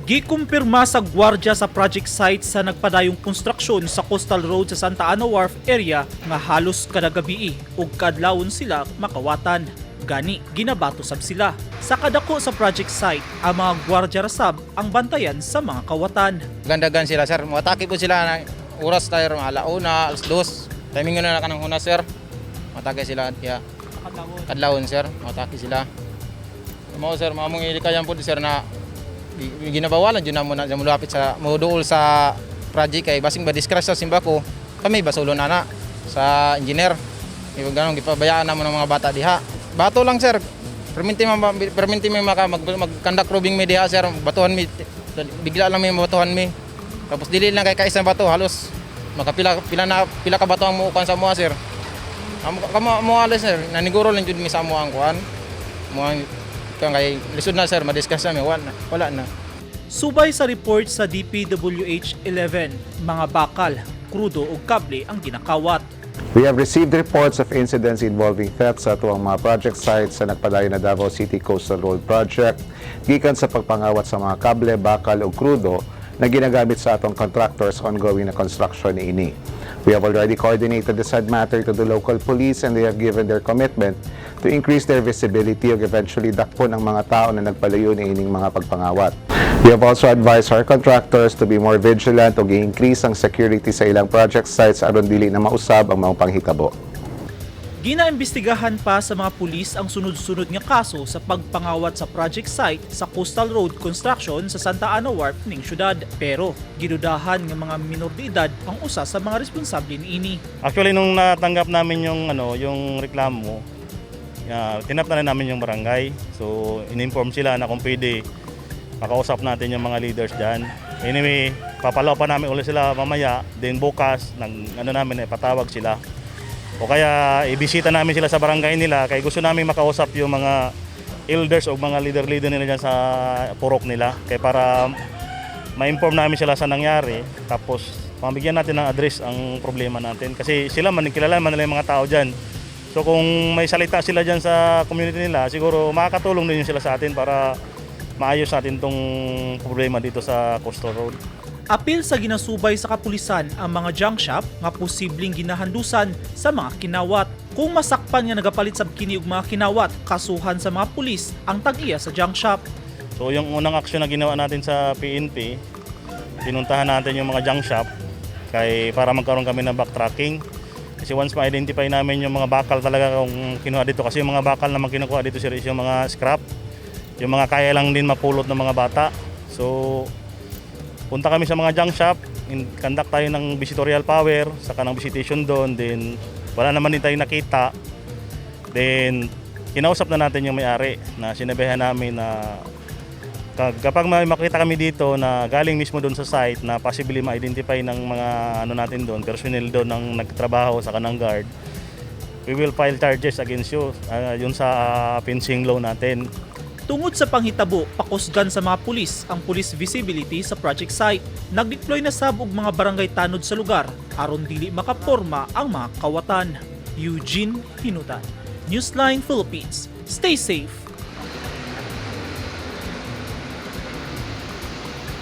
Gikumpirma sa gwardya sa project site sa nagpadayong konstruksyon sa Coastal Road sa Santa Ana Wharf area nga halos kada gabii ug kadlawon sila makawatan. Gani, ginabato sab sila. Sa kadako sa project site, ang mga gwardya ra sab ang bantayan sa mga kawatan. Gandagan sila, sir. Mataki po sila na oras tayo 1:00, 2:00. Timing na kanang una, sir. Matake sila ya. Kadlawon, sir, matake sila. Mao, sir, mao mong ilikayan po, sir, na ginabawalan jud namo na mulapit sa moduol sa project kay basing ba discuss sa simbako kami basulo na na sa engineer. Yung ganun, gipabayaan namo ng mga bata diha. Bato lang, sir. Perminti man perminti mi maka mag conduct roving mi diha, sir. Batuhan mi, bigla lang mi mabatuhan mi. Tapos dili lang kay kaisang bato, halos makapila pila na pila ka bato ang muukan sa moa, sir. Amo kamo mo alis, sir, naniguro lang jud mi sa amo ang kuan. Mo ang kang kay lisod na, sir, madiscuss na mi, wala na, wala na. Subay sa report sa DPWH 11, mga bakal, krudo ug kable ang ginakawat. We have received reports of incidents involving theft sa atuang mga project sites sa nagpadayon na Davao City Coastal Road Project gikan sa pagpangawat sa mga kable, bakal ug krudo na ginagamit sa atong contractors ongoing na construction niini. We have already coordinated the said matter to the local police and they have given their commitment to increase their visibility ug eventually dakpon ang mga tao na nagpalayo niining mga pagpangawat. We have also advised our contractors to be more vigilant ug i-increase ang security sa ilang project sites aron dili na mausab ang maong panghitabo. Ginaimbestigahan pa sa mga pulis ang sunod-sunod nga kaso sa pagpangawat sa project site sa Coastal Road Construction sa Santa Ana Wharf ning syudad. Pero gidudahan nga mga minor de edad ang usa sa mga responsable niini. Actually, nung natanggap namin yung ano, yung reklamo, tinap na rin namin yung barangay. So, in-inform sila na kung pwede makausap natin yung mga leaders diyan. Anyway, papalaw pa namin ulit sila mamaya, then bukas nag ano namin eh, patawag sila. O kaya ibisita namin sila sa barangay nila kay gusto namin makausap yung mga elders o mga leader-leader nila dyan sa purok nila kay para ma-inform namin sila sa nangyari, tapos pamigyan natin ng address ang problema natin kasi sila man, kilala man nila yung mga tao dyan. So kung may salita sila dyan sa community nila, siguro makakatulong din yun sila sa atin para maayos natin tong problema dito sa Coastal Road. Apil sa ginasubay sa kapulisan ang mga junk shop nga posibleng ginahandusan sa mga kinawat. Kung masakpan nga nagapalit sab kini og mga kinawat, kasuhan sa mga pulis ang tag-iya sa junk shop. So yung unang aksyon na ginawa natin sa PNP, pinuntahan natin yung mga junk shop kay para magkaroon kami ng backtracking. Kasi once ma-identify namin yung mga bakal talaga kung kinuha dito, kasi yung mga bakal naman kinukuha dito, sir, is yung mga scrap, yung mga kaya lang din mapulot ng mga bata. So punta kami sa mga junk shop, conduct tayo ng visitorial power, saka ng visitation doon, then wala naman din tayong nakita. Then kinausap na natin yung may-ari na sinabihan namin na kapag may makita kami dito na galing mismo doon sa site na possibly ma-identify ng mga ano natin doon, personnel doon ng nagtrabaho sa kanang guard, we will file charges against you, yun sa fencing law natin. Tungod sa panghitabo, pakusgan sa mga pulis ang police visibility sa project site. Nagdeploy na sab og mga barangay tanod sa lugar aron dili makaporma ang mga kawatan. Eugene Hinutan, Newsline Philippines. Stay safe.